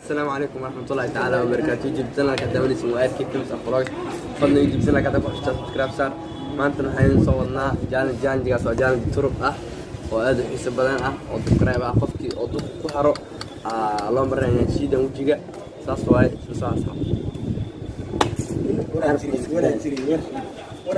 Asalaamu calaykum waraxmatullahi tacaala wabarakaatu. YouTube channelka daawanaysa waa Aadkii Films and Vlogs. Fadlan YouTube channelka hadda ku xustaa subscribe saar. Maantana waxaan idin soo wadnaa challenge. Challengegaas waa challenge turub ah oo aad u xiiso badan ah oo dubkareeb ah. Qofkii oo dubka ku haro loo marinaya shiidan wejiga. Saas waaye, isla soo asxaab.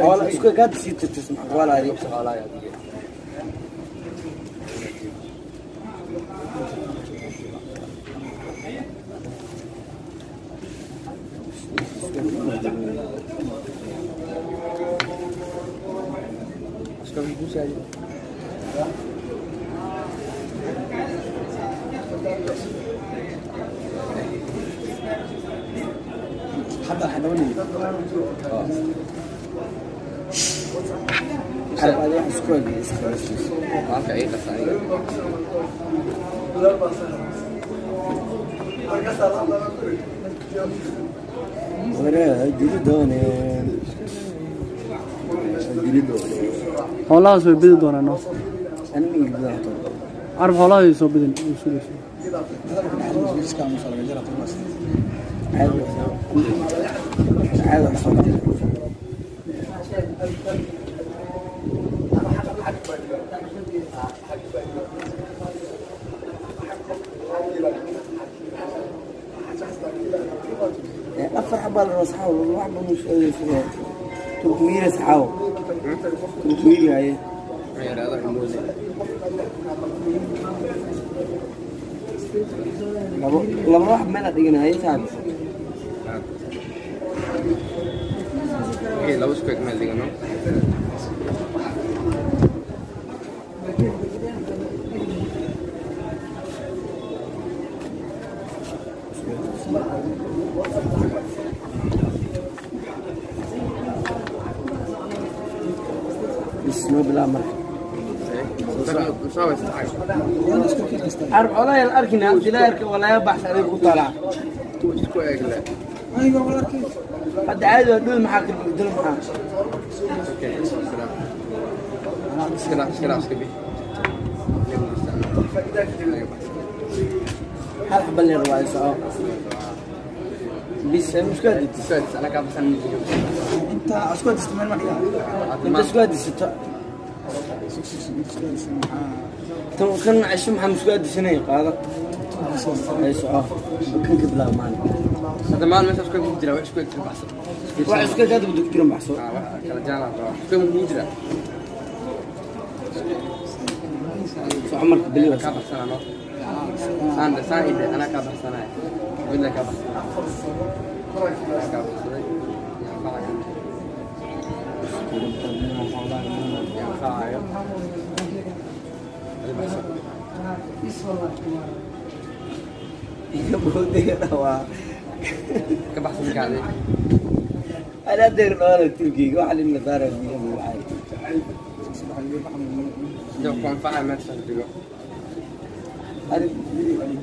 Wala isku gaad sii tirtis wala. Xoolaha adiga. Isku guushaadi. Hadda xanawnii carab adi wax isku eg iska. Halka ii qasa aniga. Wara jiri dooneen. Xoolahaas way bidi doonaan, no? Anima iibdato. Carab, xoolaha soo bidin way sugaysa. Caadi caadi wax soo jira. Afar xabaa la rabaa saxaaw, laba xaba muus turkmiira saxaaw turkmiiri haye. Maxay yidhaahdaa xumuusi. Labo laba wax meel dhigan haye saaxib. Okay, laba isku eg meel dhigano. Bis noo bilaab marka. Soo waysta. Carab xoolaha la arkina dilaa arka walaa baxs adiga ku taalaa. Isku eg le. Hadda caadi waa dhow, maxaa ka bedel maxaa? Okay, iska iska iska iska bi. Hal xaba la rabaa soco bis isku adid. Isku ana ka baxsan mijiga. Inta isku adisato tan kan casho maxaa isku adisanay qaado ay soco kan ka bilaab maalin. Hadda maalin meesha isku eg ku jira wax isku eg ka baxsan. Wax isku eg hadda ku jiran baxso. Ah, wax kala jaalan rabaa. Isku eg ku jira. Soco marka beli Ka baxsanaa no. Saan saan ide ana ka baxsanaa. Billa ka baxsanaa. Ka baxsaday. Yaa faca. Yaa facayo. Adi baxsan. Iga boodaya dhawaa. Ka baxsan kaadi. Anaa deer dhawaa turkiga waxa lina saara biyo waxay. Dib ku anfaca meesha dhigo. Ari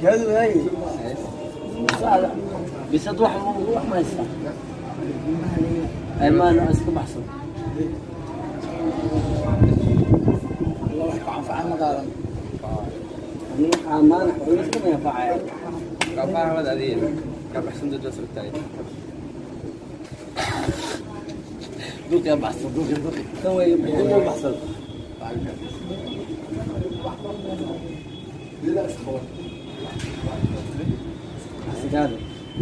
jaadu hay bisad wax wax ma haysta aymaan iska baxsan. Amaan iska ma yanfacaya. Ka faca wada adiin. Ka baxsan dad soo taay. Duqi baxsan, duqi duqi kan way duqi baxsan. Sigaar.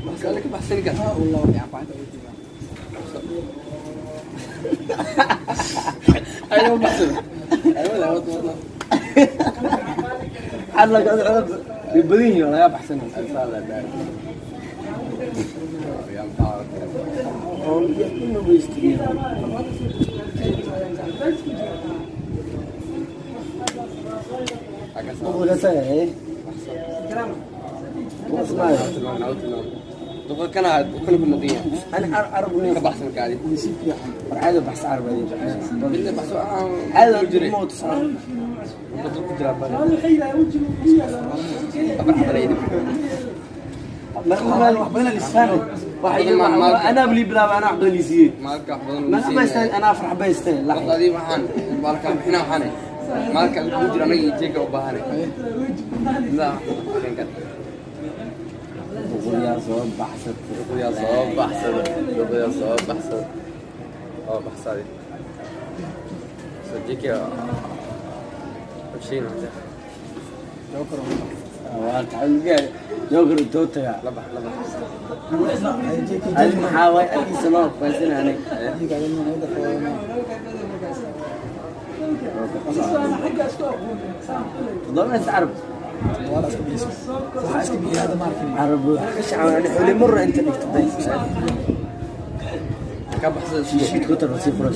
Baxsan ka baxsan ka. Ayuu baxsan. Ayuu la wada wada. Xal laga codad way badan yihiin laga baxsan. Oo inuu weystiyo. Ugu أنا عرب. عادي بحث عرب عادي موت صار. انا بلي بلا انا عبد اللي ما ما يستاهل، انا افرح به يستاهل. لحظه. Maalka ku jira anaga jeega u baahanay. Soo baxsatay. Duqdiyaa soo baxsada, duqdiyaa soo baxsada oo baxsaday. Soo jiki sheegin hadda. Waa taxanugaa joker intuu tagaa. La bax, la bax. Adi maxaa waay agtiisa noo fahansan anay. Toddoba carab. Carab waxa ka shacab xuli marra inta dhigto day. Ka baxsada. Shiid ku tar si furas.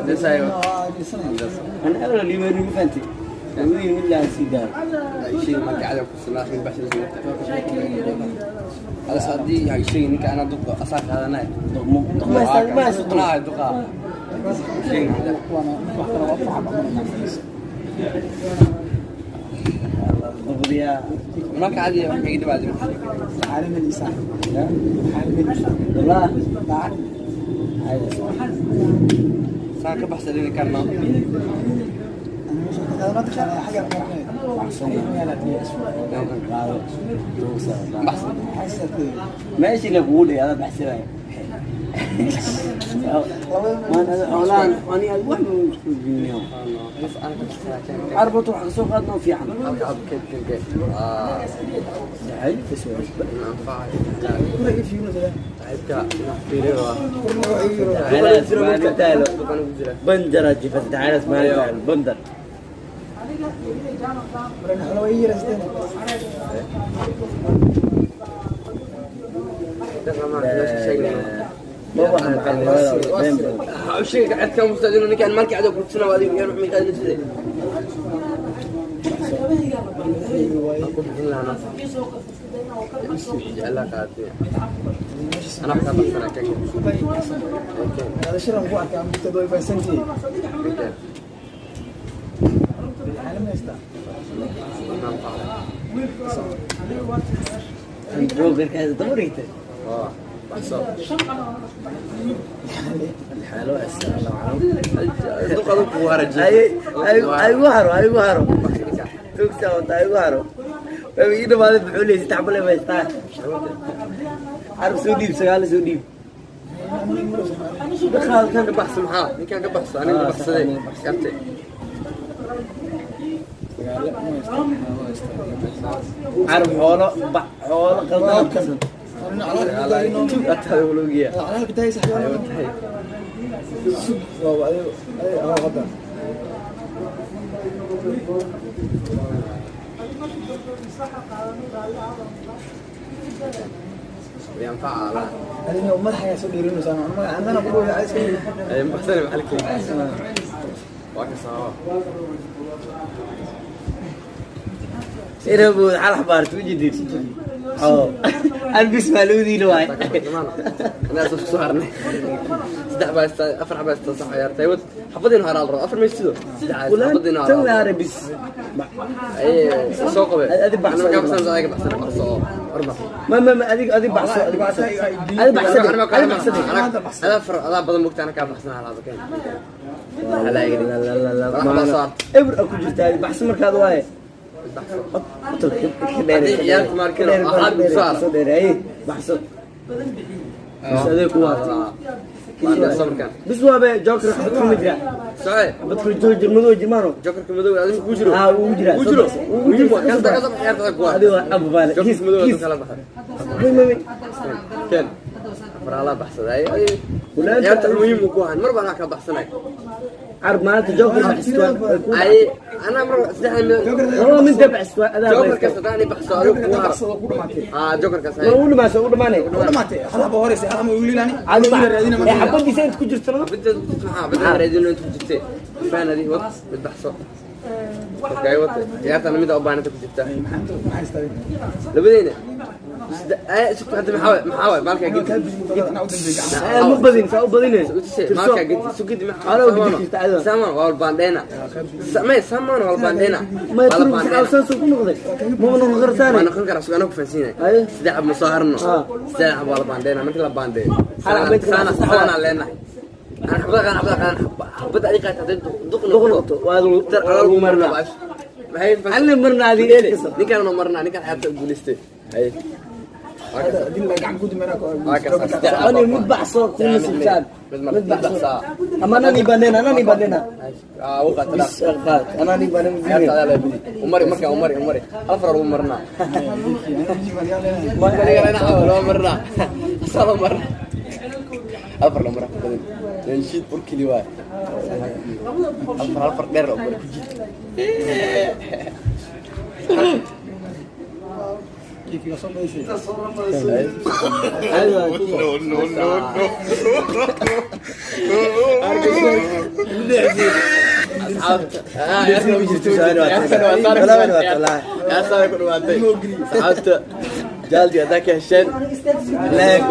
Desayo. Ana awla liimaan ugu fantay. Wiil ilaa si daar. Sheegin marka cadow ku sinaa in baxsada. Hadas haddii hay sheegin ninka anaa duqa asaa qaadanay. Duqmo duqmo ma haysto. Duqnaa duqa. Sheegin hadda. Duqdiya. Marka cadi wax iga dhibaatay. Wallah. Saan ka baxsaday ninkan ma. Baxsada. Meeshii la kugu dhigay adaa baxsanaya. Xoolahan ani aad wax ma isku jiiniyo. Bas aan ka baxsanaa keen. Carabtu wax ka soo qaadno fiican. Halka cad keen keen keen. Ah, Saxay bas waa. anfacay. Saaxiibka inaan fiiriyo waa. Tacaala ismaal taalo. Duqan ugu jira. Bandara jifat tacaala ismaal taalo bandar. Ma waxaan qalbada been badan. Sheega cidka mustadino ninkan markii cadow ku tusnaa adiga yar mid qaadin sidee. Ku bixin lahaa jeclaa qaatay. Anaa ka baxsanaa keen. Keen. Jokerkaas daba dhigtay. Ah, baxso. Xaalo asalaam. Duqadu ku haraji. Ay ay ay ugu haro, ay ugu haro. Tugsa wata ay ugu haro. Way ii dhamaaday wuxuu leeyahay saddex bal ay haystaa. Carab soo dhiib, sagaal soo dhiib. Ninkan ka baxso maxaa? Ninkan ka baxso, aniga ka baxsaday. Gartay. Carab xoolo ba xoolo qaldan kasan. Tug ataa walogiya. Ayo tahay. Yanfaca la. Ay baxsanay maxalkii. Waa ka soo. Inuu buu xal xabaartu u jidid. Oo. Albis maaludi waay. Anaa soo soo harnay. Saddex baa istaa, afar baa istaa sax ciyaartay. Wad xabadin hore al rabo. Afar meeshido. Saddex xabadin hore. Tan la bis. Ay soo qabe. Adi baxso. Ana ka baxsan, adiga baxsan baxso. Arba. Ma ma ma adig adig baxso, adig baxso. Adig baxso. Adig baxso. Adaa afar adaa badan mugta ana ka baxsan halaaba keen. La la la la. Ibr ku jirtaa baxso markaad waaye. Baxso. Haddii ciyaalku markino, axad u saar. Soo dheereeyay baxso. Bas adeeg ku waartay. Waa sabarkan. Bis waabe joker xabad kuma jira. Socay. Xabad ku jiro jirmado jirmaano. Jokerka madow adiga ku jiro. Haa, wuu jiraa. Ku jiro. Wuu jiraa. Muhiim waa kan daga ciyaarta ku waa. Adiga waa abu baale. Jokerka madow Kiis. kala baxay. May may may. Keen. Afar ala baxsaday. Walaal- Ciyaarta muhiim ku ahan mar baan ka baxsanay. Carab maanta joker baxsto. Ay ana mar saddex Laba min dabacsto adaa. Jokerka sadaan baxso adiga ku haro. Ah, jokerka Ma saay. u dhamaasay u dhamaanay. Ee xabadiisa inta ku jirto laba. Bidda maxaa bidda raadino inta ku jirtay. Faan adii wad mid baxso. Okay, wad ciyaartan mid u baahan inta ku jirta. Labadeena. Ay sugta hadda maxaa waay maxaa waay maalka gidi. Ee ma badin saa u badine. Maalka gidi sugidi maxaa. Ala u gidi jirta adiga. Samaan waa baandheena. Samee samaan waa baandheena. Ma turub xawsan soo ku noqday. Ma noqon kartaan. Waa noqon karaa sugan ku fahansiinay. Aye. Saddex xab ma soo harno. Ah. Saddex xab waa la baandheena markii la baandeeyo. Hal xabad kale Saana sax waa. saana leenahay. Aan xabada qaan xabada qaan xabada adiga qaata hadday duq Duq noqoto waa lagu marnaa. Maxay Alle marnaa adiga. Ninkaan noo marnaa ninkaan xeebta u guulaystay. Haye. Ani mid baxso kuma sibtaan. Mid baxso. Ama anani banena, anani banena. Bis qaad. Anani banena. Umari marka, umari, umari, hal far lagu marnaa loo marnaa, asaa loo marnaa, hal far loo maraa badan yanshiid urkili waay. Hal far, hal far dheer oo mara ku jid. No, no, no, no. Asxaabta, jaaldi haddaa ka hesheen like,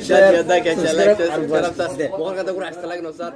jaaldi haddaa ka hesheen like, subscribe saar, boqolka haddaa ku raaxaysta like noo saar.